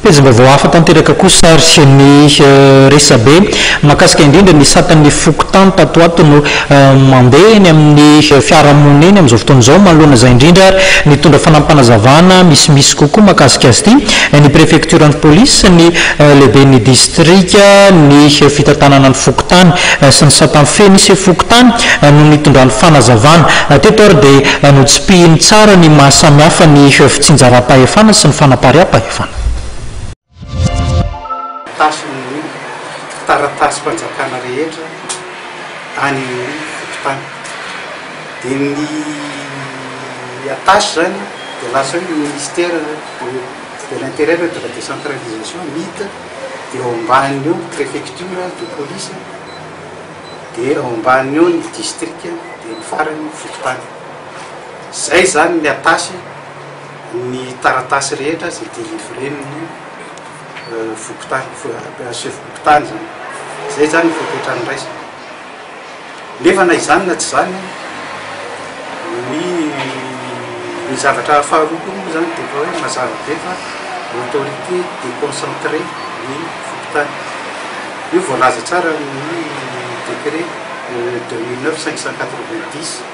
Pejim-baovao hafa tanteraka kosa ary ny resabe mahakasika indrindra ny satan'ny fokontany tato ho ato no mandeha eny amin'ny fiarahamonina eny amin'izao fotoana izao. Manoloana izay indrindra ary nitondra fanampinazavana misimisy kokoa mahakasika azy ity ny prefektioran'ny polisy, ny lehiben'ny distrika, ny fitantanana ny fokontany sy ny sata mifehy ny sefo fokontany no nitondrany fanazavana. Teto ary dia notsipihiny tsara ny maha samihafa ny fitsinjaram-pahefana sy ny fanapariaham-pahefana. Tasin'ny taratasim-panjakana rehetra any amin'ny fokontany. Dia ny attache izany dia lasa hoe ministère de l'intérieur et de la décentralisation, MID, dia eo ambaniny eo ny préfecture de police, dia eo ambaniny eo ny district, dia ny farany ny fokontany. Izay izany ny attache ny taratasy rehetra izay délivrer-n'ny fokontany, chef fokontany izany. Izay izany ny fepetra noraisina. Nefa na izany na tsy izany, ny ny zavatra faharoa koa moa izany dia efa hoe mazava be fa autorité déconcentrée ny fokontany. Io voalaza tsara amin'ny décret 2009 590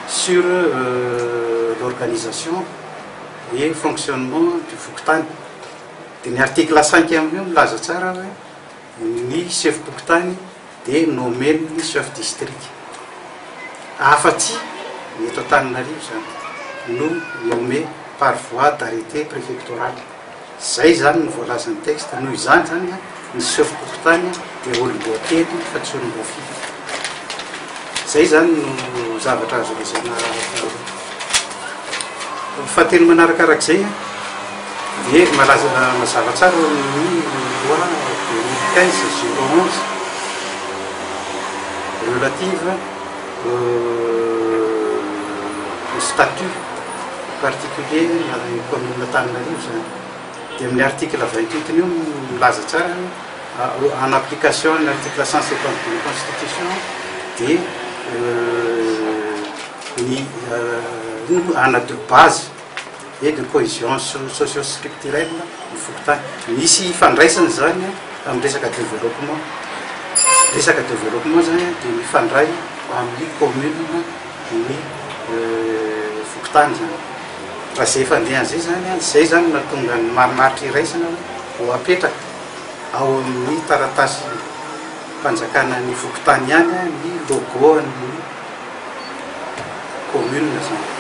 sur l'organisation et fonctionnement du fokontany. Dia ny article cinq amin'io milaza tsara hoe ny sefom-pokontany dia nomen'ny chef district. Afa-tsy ny eto Antananarivo izany no nommé par voie d'arrêté préfectoral. Izay izany no voalazan'ny texte. Noho izany izany ny sefom-pokontany dia olom-boatendry fa tsy olom-boafidy. Izay izany no zavatra azo lazaina faharoa. Fahatelo manarakarak'izay dia malaza mazava tsara ao amin'ny loi 2015 011 relative au statut particulier ny commune Antananarivo izany. Dia amin'ny article 28 io milaza tsara en application ny article 152 ny constitution dia ny inona moa de base et de cohésion socio-structurelle ny fokontany. Misy ifandraisany izany amin'ny resaka développement. Resaka développement izany dia mifandray amin'ny commune ny fokontany izany. Raha izay fandehany izay izany, izay izany no nahatonga ny marimaritra iraisana hoe ho apetraka ao amin'ny taratasim-panjakana ny fokontany ihany ny logo an'ny commune izany.